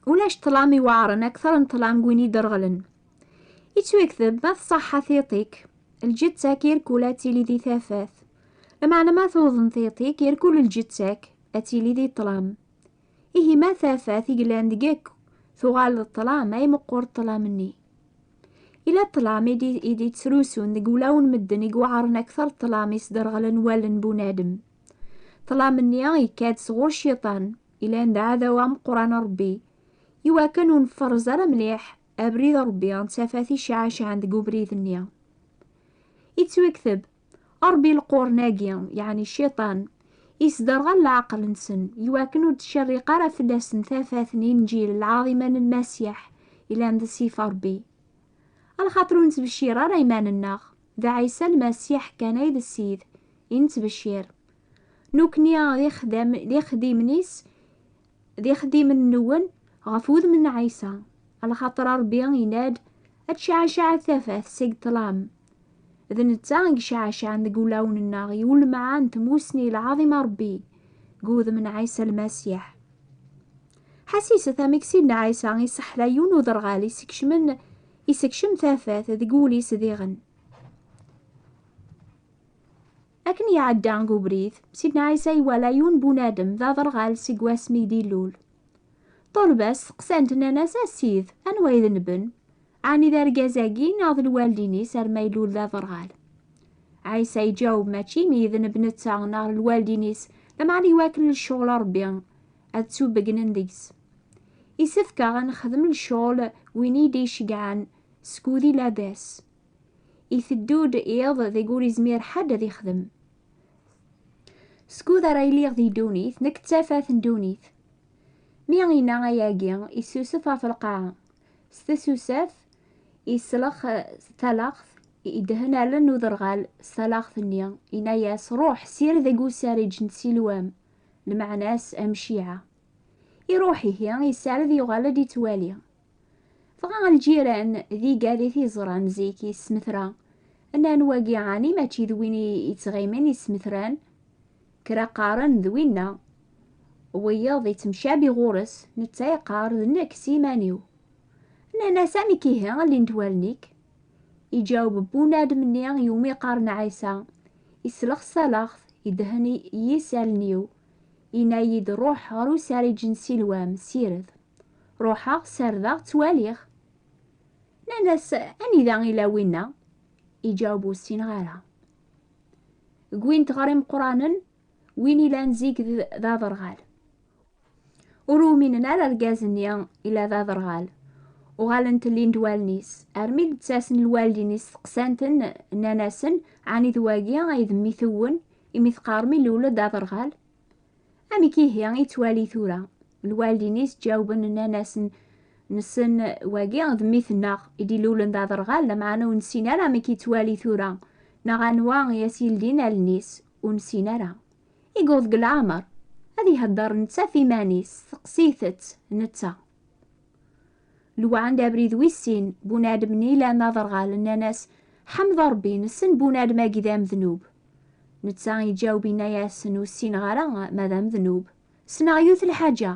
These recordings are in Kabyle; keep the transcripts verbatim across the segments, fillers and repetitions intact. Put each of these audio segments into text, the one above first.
Ulac ṭṭlam iweɛren akter n ṭṭlam n win i d-reɣlen. Yettwakteb ma tṣaḥḥa tiṭ-ik, lǧetta-k irkul ad tili di tafat. Lameɛna ma tuḍen tiṭ-ik, irkul lǧetta-k ad tili di ṭṭlam. Ihi ma tafat i yellan deg-k tuɣal d ṭṭlam, ay meqqer ṭṭlam-nni. Ila ṭṭlam i d-, i d-ittrusun deg wulawen medden i iweɛren akter ṭṭlam i s-derɣlen wallen n bunadem. Ṭṭlam-nni yekka-d sɣur cciṭan, ilan d aɛdaw ameqqran n Ṛebbi, iwakken ur nferrez ara mliḥ abrid n Ṛebbi d tafat iceɛcaɛen deg ubrid-nni. Ittwakteb, Ṛebbi lqurn-agi, yeɛni cciṭan, isderɣel leɛqel-nsen, iwakken ur d-tcerriq ara fell-asen tafat n Inǧil lɛaḍima n Lmasiḥ, ilan d ssif Ṛebbi. Alaxaṭer ur nettbeccir ara iman-nneɣ, d Ɛisa Lmasiḥ kan ay d Ssid i nettbeccir. Nukni d ixdam-, d ixdimen-is, d ixdimen-nwen ɣef wudem n Ɛisa, alaxaṭer Ṛebbi yenna-d ad tceɛceɛ tafat seg ṭṭlam. D netta i yecɛacaɛen deg wulawen-nneɣ i ulemɛa n tmusni lɛaḍima Ṛebbi deg wudem n Ɛisa Lmasiḥ. Ḥassiset amek Sidna Ɛisa iseḥla yiwen uderɣal isekcmen, isekcem tafat deg wul-is diɣen. Akken iɛedda deg ubrid, Sidna Ɛisa iwala yiwen bunadem d aderɣal seg wasmi i d-ilul. Ṭulba-s, steqsan-t, nnan-as, a Ssid, anwa idenben? Ɛni d argaz-agi neɣ d lwaldin-is arma ilul d aderɣal? Ɛisa iǧaweb, mačči mi idenb netta neɣ lwaldin-is, lameɛna iwakken lecɣel Ṛebbi ad ttubegnen deg-s. Isefk-aɣ ad nexdem lecɣel win i d-iceggɛen skud ila d ass. Iteddu-d iḍ deg ur izmir ḥedd ad ixdem. Skud ara iliɣ di ddunit, nekk d tafat n ddunit. Mi yenna ayagi, issusef ɣef lqaɛa. S tsusat, islexs talaɣt, idhen allen n uderɣal s talaɣt-nni, yenna-yas, ruḥ, sired deg usariǧ n Silwam, lmeɛna-s amciɛa. Iruḥ ihi, isared, yuɣal ad d-ittwali. Dɣa lǧiran d igad i t-iẓran zik yesmetra, nnan, wagi ɛni mačči d win i yettɣimin yesmetran? Kra qqaren d winna. Wiyeḍ ittemcabi ɣur-s, netta yeqqar, d nekk s iman-iw. Nnan-as, amek ihi llint wallen-ik? Iǧaweb bunadem-nni iwumi qqaren Ɛisa, islexs talaɣt, idhen i-, yis allen-iw, yenna-yi-d, ruḥ ɣer usariǧ n Silwam, sired. Ruḥeɣ, sardeɣ, ttwaliɣ. Nnan-as, anida ila winna? Iǧaweb, ur ssineɣ ara. Gwin-t ɣer imeqqranen, win ilan zik d, d aderɣal. Ur uminen ara argaz-nni ila d aderɣal. Uɣalent llint wallen-is, armi d-ttasen lwaldin-is steqsan-ten, nnan-asen, ɛni d wagi ay d mmi-twen, imi teqqarem ilul-d d aderɣal? Amek ihi i yettwali tura? Lwaldin-is ǧawben, nnan-asen, nessen wagi d mmi-tneɣ i d-ilulen d aderɣal, lameɛna ur nessin ara amek yettwali tura, neɣ anwa i as-yeldin allen-is, ur nessin ara. Iggeḍ deg leɛmer, ad ihedder netta f iman-is, steqsit-t netta. Lweɛend abrid wis sin, bunadem-nni ilan d aderɣal, nnan-as, ḥmed Ṛebbi, nessen bunadem-agi d amednub. Netta iǧaweb, yenna-yasen, ur ssineɣ ara ma d amednub. Ssneɣ yiwet lḥaǧa,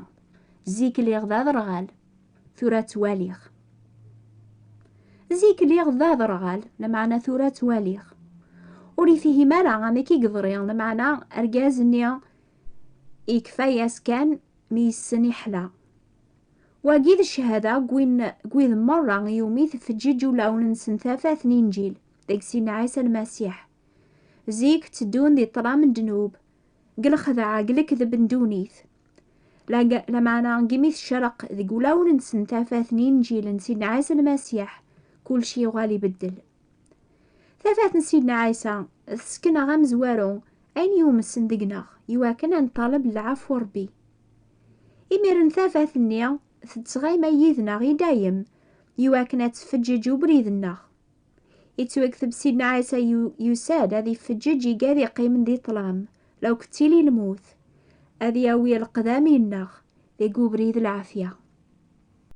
zik lliɣ d aderɣal, tura ttwaliɣ. Zik lliɣ d aderɣal, lameɛna tura ttwaliɣ. Ur ifhim ara amek i yeḍri, lameɛna argaz-nni ikfa-yas kan mi yessen iḥla. Wagi d cchada n win, n wid merra iwumi tfeǧǧeǧ ulawen-nsen tafat n Inǧil deg Sidna Ɛisa Lmasiḥ. Zik tteddun di ṭṭlam n ddnub, deg lexdeɛ, deg lekdeb n ddunit. Lag-, lameɛna imi tecreq deg ulawen-nsen tafat n Inǧil n Sidna Ɛisa Lmasiḥ, kulci yuɣal ibeddel. Tafat n Sidna Ɛisa tesken-aɣ amezwaru ayen yumsen deg-neɣ, iwakken ad nṭaleb lɛafwa n Ṛebbi. Imiren tafat-nni tettɣima yid-neɣ i dayem, iwakken ad tfeǧǧeǧ ubrid-nneɣ. Ittwakteb Sidna Ɛisa yu-, yusa-d ad ifeǧǧeǧ igad iqqimen di ṭṭlam, la ur k-ttili lmut, ad yawi leqdam-nneɣ deg ubrid lɛafya.